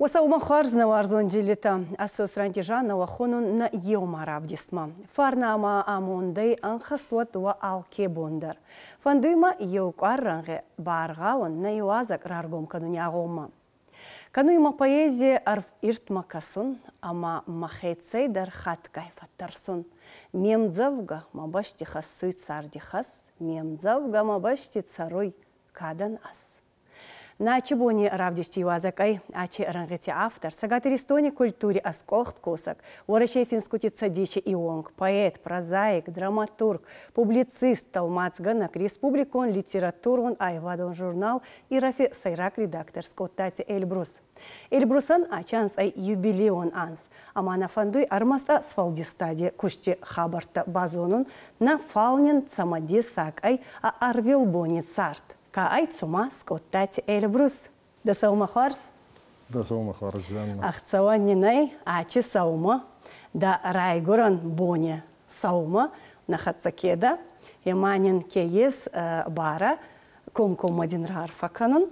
Уӕ хуарз, нӕ уарзон дзиллитӕ, Сосранти Жанна уӕ хонун нӕ еума равдистмӕ. Фарнӕ ӕма амондӕй ӕнхӕст уӕд уӕ алке бон дӕр. Фӕндуй мӕ еу къуар рӕнгъи баргъауӕн нӕ иуазӕг раргом кӕнуни агъоммӕ. Кӕнуй мӕ поэзийӕ арф ирдмӕ кӕсун ӕма мӕхецӕй дӕр хатгай фӕттӕрсун. Ме мдзӕвгӕ мӕ бӕсти хӕссуй царди хӕс, ме мдзӕвгӕ мӕ бӕсти цӕруй кадӕн ӕз. Нӕ ачибони равдисти иуазӕг ӕй ачи рӕнгъити автор, Цӕгат Иристони культури ӕскъуӕлхт косӕг, Уӕрӕсей финсгути Цӕдеси иуонг, поэт, прозаик, драматург, публицист, тӕлмацгӕнӕг, республикон литературон аййевадон журнал «Ирӕфи» сӕйраг редактор Скъодтати Эльбрус. Эльбрусӕн ачи анз ӕй юбилейон анз, ӕма нӕ фӕндуй ӕрмӕст ӕ сфӕлдистади кусти хабӕрттӕ базонун, нӕ, фал нин цӕмӕдесаг ӕй ӕ ӕрвилбони цард. Ка ӕй цума Скъодтати Эльбрус? Дӕ сӕумӕ хуарз? Дӕ сӕумӕ хуарз, Жанна. Ӕхцӕуӕн нин ӕй ачи сӕумӕ, дӕ райгурӕн бони сӕумӕ нӕ хӕццӕ ке дӕ, ӕма нин ке ес барӕ комкоммӕ дин раарфӕ кӕнун.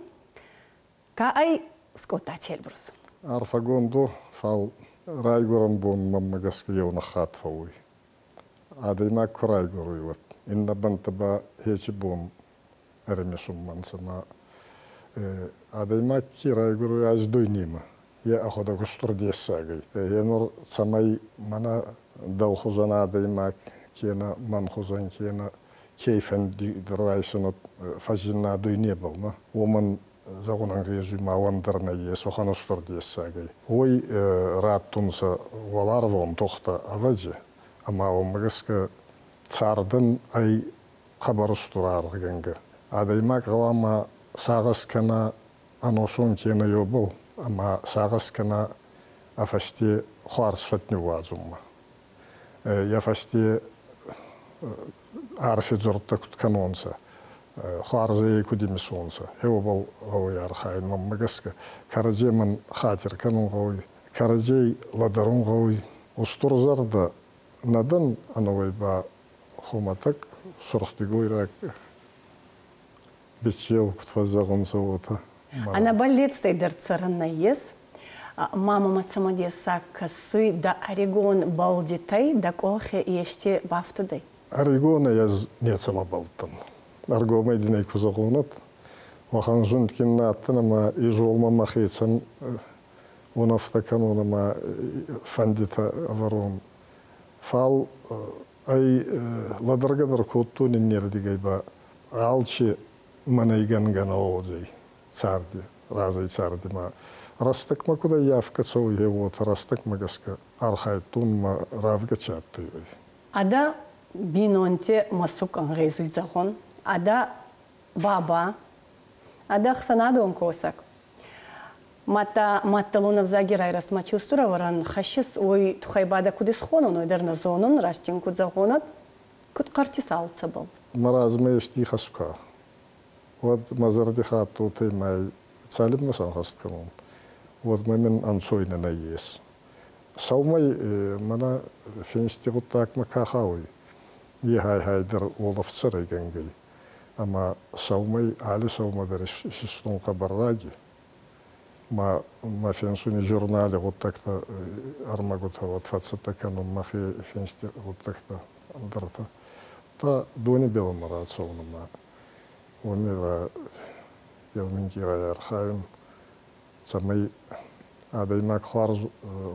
Ка ӕй Скъодтати Эльбрус? Арфӕгонд у, фал райгурӕн бон мӕнмӕ гӕсгӕ еунӕг хатт фӕууй. Адӕймаг ку райгуруй, уӕд иннӕ бӕнттӕ ба хечи бон ӕримисунмӕ нцӕ ма адӕймаг ке райгуруй ӕз дуйнемӕ, е ӕхуӕдӕг устур дессаг ӕй. Е нур цӕмӕй мӕнӕ дӕу хузӕн адӕймаг кенӕ мӕн хузӕн кенӕ кейфӕнди райсун фӕззинна дуйнебӕл, нӕ? Уомӕн зӕгъун ӕнгъезуй ма уӕн дӕр нӕййес уӕхӕн устур дессаг ӕй. Уой раттунцӕ уӕларвон тухтӕ, ӕвӕдзи, ӕма уомӕ гӕсгӕ цардӕн ӕй хъӕбӕр устур аргъгӕнгӕ. Адӕймаг гъӕуама сагъӕс кӕна ӕносон кенӕ ёбӕл ӕма сагъӕс кӕна ӕ фӕсте хуарз фӕд ниууадзунмӕ. Йӕ фӕсте арфи дзурдтӕ куд кӕнонцӕ, хуарзӕй куд имисонцӕ, уобӕл гъӕуй архайун мӕнмӕ гӕсгӕ. Кӕрӕдземӕн хатир кӕнун гъӕуй, кӕрӕдзей лӕдӕрун гъӕуй. Устур зӕрдӕ нӕ дӕн, ӕнӕуой ба хумӕтӕг сурхдигойраг биццеу, куд фӕззӕгъунцӕ, уотӕ. Ӕнӕ бӕллецтӕй дӕр цӕрӕн нӕййес. Ма мӕмӕ цӕмӕдесаг кӕсуй, дӕ ӕригон бӕлдитӕй дӕ къохи ести бафтудӕй? Ӕригонӕй ӕз нецӕмӕ бӕлдтӕн. Ӕргомӕй дин ӕй ку зӕгъон, уӕхӕн зундгин нӕ адтӕн ӕма изолмӕ мӕхецӕн унафтӕ кӕнун ӕма фӕндитӕ ӕвӕрун. Фал ӕй лӕдӕргӕ дӕр кодтон иннердигӕй ба алчи мӕнӕй гӕнгӕ нӕ уодзӕй царди, разӕй царди ма рӕстӕгмӕ куд ӕййафгӕ цӕуй, гъе уотӕ рӕстӕгмӕ гӕсгӕ архайдтон ма равгӕ чи адтӕй, уой. Ада бийнонти мӕсуг ӕнгъезуй зӕгъун, ада баба, ада ӕхсӕнадон косӕг. Мадта маддӕлон ӕвзаги райрӕзтмӕ чи устур ӕвӕрӕн хӕссис, уой туххӕй ба дӕ куд исхонун, уой дӕр нӕ зонун, раст ин куд зӕгъонӕд, куд хъӕртис алцӕбӕл. Мӕ размӕ ести ихӕсгӕ, уӕд мӕ зӕрди хатт уотемӕй цалинмӕ сӕнхӕст кӕнон, уӕдмӕ мин ӕнцойнӕ нӕййес. Сӕумӕй мӕнӕ финсти гъуддагмӕ ка хауй, е хай-хай дӕр уолӕфтсӕрӕй гӕнгӕй. Ӕма сӕумӕй алли сӕумӕ дӕр исистун хъӕбӕр раги. Ма мӕ финсуни журнали гъуддӕгтӕ ӕрмӕгутӕ уӕд фӕццӕттӕ кӕнун мӕхе финсти гъуддӕгтӕ ӕндӕртӕ. Та дони билӕмӕ рацӕун ӕма уоми еу минкъий райархайун, цӕмӕй адӕймаг хуарз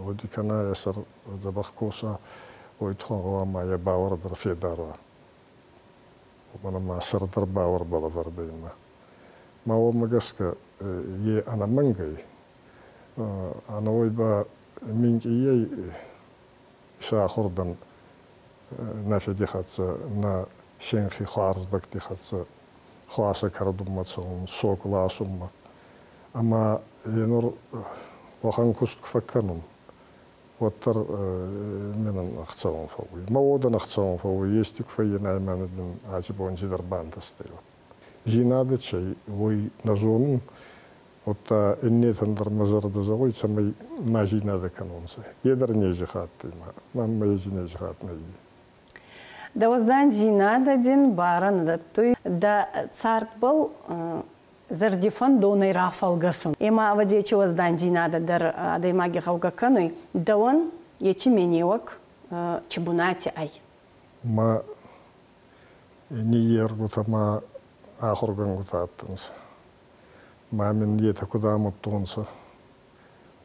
гъуди кӕна, ӕ сӕр дзӕбӕх коса, уой туххӕн гъӕуама ӕ бауӕр дӕр федар уа. Уомӕн ӕма сӕр дӕр бауӕрбӕл ӕвӕрд ӕй ма. Ма уомӕ гӕсгӕ е ӕнӕмӕнгӕй, ӕнӕуой ба минкъиййӕй исахур дӕн нӕ фиди хӕццӕ, нӕ синхи хуарздӕгти хӕццӕ хуасӕ кӕрдунмӕ цӕун, сог ласунмӕ. Ӕма е нур уӕхӕн куст ку фӕккӕнун, уӕддӕр мӕнӕн ӕхцӕуӕн фӕууй. Мӕ уодӕн ӕхцӕуӕн фӕууй, ести ку фӕййинай мӕнӕ дин аци бон цидӕр бантӕстӕй. Зийнадӕ цӕй, уой нӕ зонун, уӕдта иннетӕн дӕр мӕ зӕрдӕ зӕгъуй, цӕмӕй ма зийнадӕ кӕнонцӕ. Е дӕр нези хаттӕй ма, мӕнмӕ ези нези хатт нӕййес. Дӕ уӕздандзийнадӕ дин барӕ нӕ дӕттуй. Дӕ цардбӕл Зӕрди фӕндонӕй рафӕлгӕсун. Ӕма ӕвӕдзи ечи уӕздандзийнадӕ дӕр адӕймаги гъӕугӕ кӕнуй. Дӕуӕн ечи менеуӕг чи бунати ӕй? Ма ниййергутӕ ма ахургӕнгутӕ адтӕнцӕ. Ма мин етӕ куд амудтонцӕ,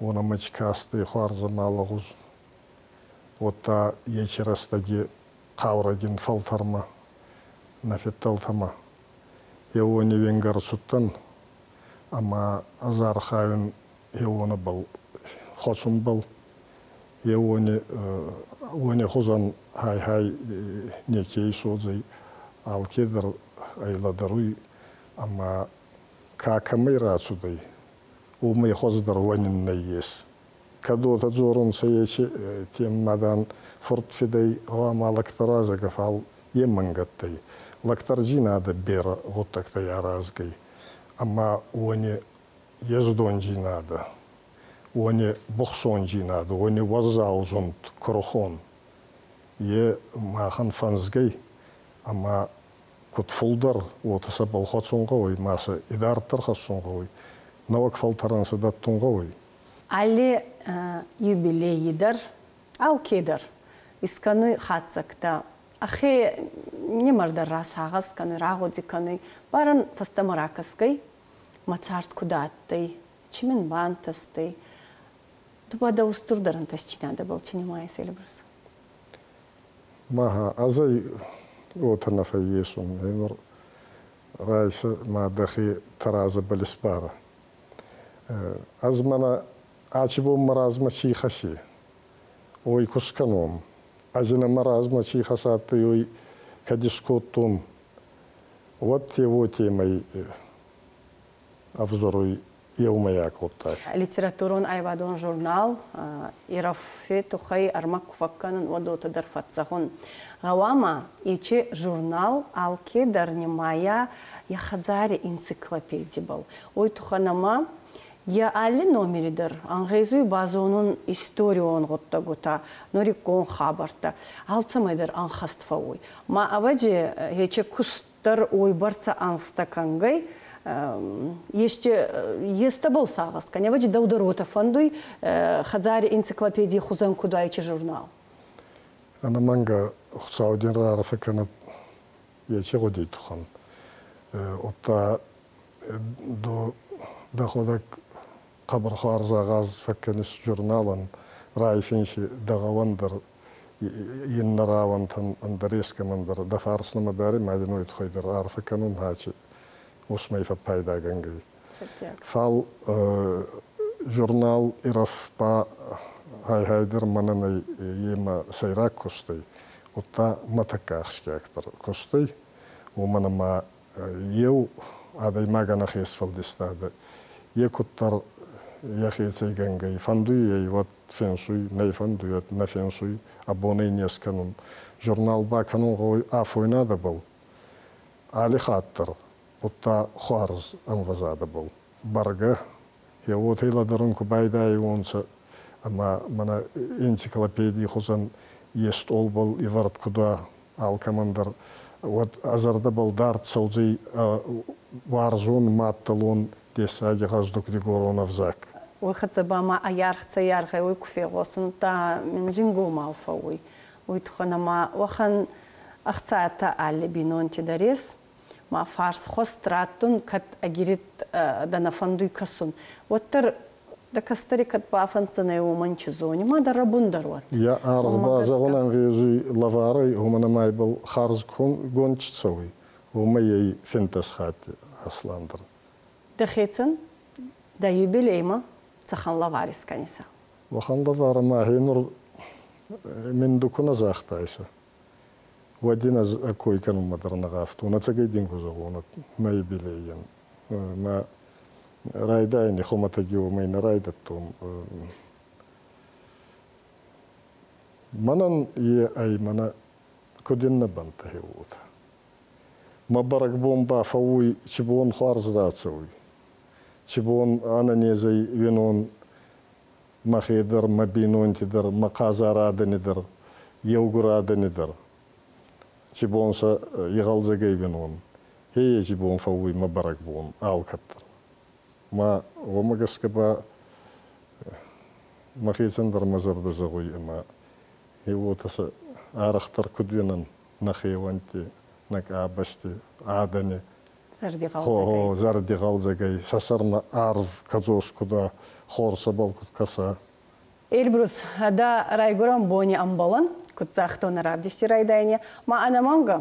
уонӕмӕ чи кастӕй хуарз ӕма лӕгъуз, уӕдта ечи рӕстӕги хъаурӕгин фӕлтӕрмӕ, нӕ фидтӕлтӕмӕ. Еуони уенгӕ рцудтӕн ӕма ӕз архайун еуонӕбӕл хуӕцунбӕл, еуони уони хузӕн хай-хай неке исуодзӕй, алкедӕр ӕй лӕдӕруй ӕма ка кӕмӕй рацудӕй, уомӕй хуӕздӕр уӕн нӕййес. Кӕд уотӕ дзорунцӕ еци теммӕ, дан, фурт фидӕй гъӕуама лӕгтӕ разӕгӕ, фал е мӕнгӕттӕй. Лӕгдӕрдзийнадӕ берӕ гъуддӕгтӕй аразгӕй ӕма уони ездондзийнадӕ, уони бухсондзийнадӕ, уони уӕззау зунд, курухон е махӕн фӕнзгӕй ӕма куд фулдӕр, уотӕ сӕбӕл хуӕцун гъӕуй, ма сӕ идарддӕр хӕссун гъӕуй, нӕуӕг фӕлтӕрӕн сӕ дӕттун гъӕуй. Алли юбилейи дӕр, алкедӕр искӕнуй хатдзӕгтӕ, ӕхе нимӕр дӕр расагъӕс кӕнуй, рагъуди кӕнуй, барӕн фӕстӕмӕ ракӕсгӕй, мӕ цард куд адтӕй, чи мин бантӕстӕй. Ду ба дӕ устурдӕр ӕнтӕстдзийнадӕбӕл ци нимайис, Эльбрус? Маха ӕз ӕй уотӕ нӕ фӕййесун. Гъенур райсӕ ма дӕхе тӕразӕбӕл исбарӕ. Ӕз мӕнӕ аци бон мӕ размӕ ци ихӕси, уой ку скӕнон, ӕзинӕ мӕ размӕ ци ихӕс адтӕй, уой кӕд искодтон, уӕд уотемӕй ӕвзаруй еумӕйаг гъуддаг. Литературон айвадон журнал Ирӕфи туххӕй ӕрмӕг ку фӕккӕнун, уӕд уотӕ дӕр фӕццӕгъун. Гъӕуама ечи журнал алке дӕр нимайа йӕ хӕдзари энциклопедибӕл. Уой туххӕн ӕма йӕ алли номери дӕр ӕнгъезуй базонун историон гъуддӕгутӕ, нуриккон хабӕрттӕ. Алцӕмӕй дӕр ӕнхӕст фӕууй. Ма ӕвӕдзи ечи куст дӕр уойбӕрцӕ ӕнзтӕ кӕнгӕй, есте естӕбӕл сагъӕс кӕн. Ӕвӕдзи дӕу дӕр уотӕ фӕндуй хӕдзари энциклопедий хузӕн куд ӕй журнал. Ӕнӕмӕнгӕ Хуцау дин раарфӕ кӕнӕд еци гъудий туххӕн. Удта ду дӕхуӕдӕг хъӕбӕр хуарз агъаз фӕккӕнис журналӕн, райфинси дӕ гъӕуӕн дӕр, иннӕ рауӕнтӕн ӕндӕр ескӕмӕн дӕр дӕ фарснамӕ дӕр ма дин уой туххӕй дӕр арфӕ кӕнун хачи усмӕй фӕппайдагӕнгӕй. Фал журнал Ирӕф ба хай-хайдӕр мӕнӕн ӕй е мӕ сӕйраг кустӕй, удта мӕ тӕккӕ ахсгиагдӕр кустӕй, уомӕн ӕма еу адӕймагӕн ӕхе сфӕлдистадӕ е куддӕр йӕхецӕй гӕнгӕй фӕндуй ӕй, уӕд финсуй, нӕ фӕндуй, уӕд нӕ финсуй, ӕ бон ӕй не скӕнун. Журнал бакӕнун гъӕуй афойнадӕбӕл, алли хатт дӕр, удта хуарз ӕмвӕзадӕбӕл. Бӕргӕ, уотӕ лӕдӕрун ку байдайуонцӕ ӕма мӕнӕ энциклопедий хузӕн е стъолбӕл ивӕрд куд уа алкӕмӕн дӕр, уӕд ӕ зӕрдӕбӕл дард цӕудзӕй уарзон маддӕлон дессаги гъӕздуг дигорон ӕвзаг. Уой хӕццӕ ба ма ӕйаргъ-цӕйаргъӕй уой ку фегъосун, удта мин зингомау фӕууй. Уой туххӕн ӕма уӕхӕн ӕхцатӕ алли бийнонти дӕр ес. Ма фарсхуӕст раттун, кӕд ӕгирид дӕ нӕ фӕндуй кӕсун, уӕддӕр дӕ кӕстӕри кӕд бафӕнддзӕнӕй, уомӕн чи зони, ма дӕ рӕбундӕр уӕд. Йӕ аргъ ба зӕгъун ӕнгъезуй лӕварӕй, уомӕн ӕма ибӕл харзгонд цӕуй, уомӕй ӕй 15 хатти асландӕр. Дӕхецӕн дӕ юбилеймӕ цӕхӕн лӕвар искӕнисӕ? Уӕхӕн лӕвар ма гъенур мин ду ку нӕ загътайсӕ, уӕд ин ӕз ӕ кой кӕнунмӕ дӕр нӕ гъавтон. Ӕцӕгӕй дин ку зӕгъон, мӕ юбилейӕн. Мӕ райдайӕни хумӕтӕги уомӕй нӕ райдӕдтон. Мӕнӕн е ӕй мӕнӕ куд иннӕ бӕнттӕ уотӕ. Мӕ бӕрӕгбон ба фӕууй, ци бон хуарз рацӕуй, ци бон ӕнӕнезӕй уинун мӕхе дӕр, мӕ бийнонти дӕр, мӕ хъазар адӕни дӕр, еугур адӕни дӕр. Ци бон сӕ игъӕлдзӕгӕй уинун. Ези бон фӕууй мӕ бӕрӕгбон алкӕддӕр. Ма уомӕ гӕсгӕ ба мӕхецӕн дӕр мӕ зӕрдӕ зӕгъуй ӕма уотӕ сӕ арӕхдӕр куд уинӕн нӕхеуӕнтти, нӕ къабӕзти, адӕни. Зӕрдигъӕлдзӕгӕй. Зӕрдигъӕлдзӕгӕй. Сӕ сӕрмӕ арв кӕдзос куд уа, хор сӕбӕл куд кӕса. Эльбрус, дӕ райгуырӕн бони ӕмбӕлӕн, куд загътон равдисти райдайӕни, ма ӕнӕмӕнгӕ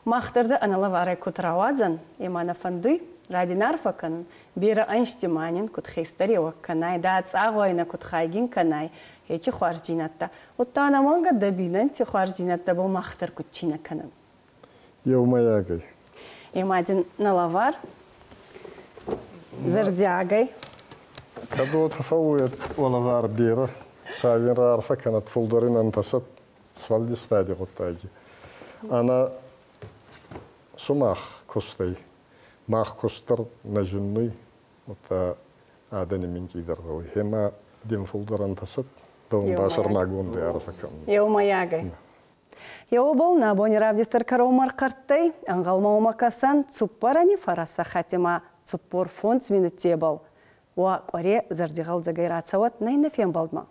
мах дӕр дӕ ӕнӕлӕварӕй куд рауадзӕн, ӕма нӕ фӕндуй радин арфӕ кӕнун, берӕ ӕнзти ма нин куд хестӕреуӕг кӕнай, дӕ ацъагъуӕй нӕ куд хайгин кӕнай, ечи хуарздзийнӕдтӕ. Удта ӕнӕмӕнгӕ дӕ бийнонти хуарздзийнӕдтӕбӕл мах дӕр куд цийнӕ кӕнӕн. Еумӕйагӕй. Ӕма дин нӕ лӕвар зӕрдиагӕй. Кӕд уотӕ фӕууӕд уӕ лӕвар берӕ, Хуцауин раарфӕ кӕнӕд, фулдӕр ин ӕнтӕсӕд сфӕлдистади гъуддаги. Ӕнӕ сумах кустӕй мах куст дӕр нӕ зиннуй, удта адӕни минкъийдӕр гъӕуй. Гъема дин фулдӕр ӕнтӕсӕд, дӕун ба сӕрмагондӕй арфӕ кӕнун. Еумӕйагӕй. Еубол нӕ абони равдист кӕронмӕ ӕрхъӕрттӕй, ӕнгъӕлмӕ уӕмӕ кӕсӕн цуппӕрӕни фараст сахаттемӕ 45 минуттебӕл. Уӕ къуӕре зӕрдигъӕлдзӕгӕй рацӕуӕд нӕ иннӕ фембӕлдмӕ.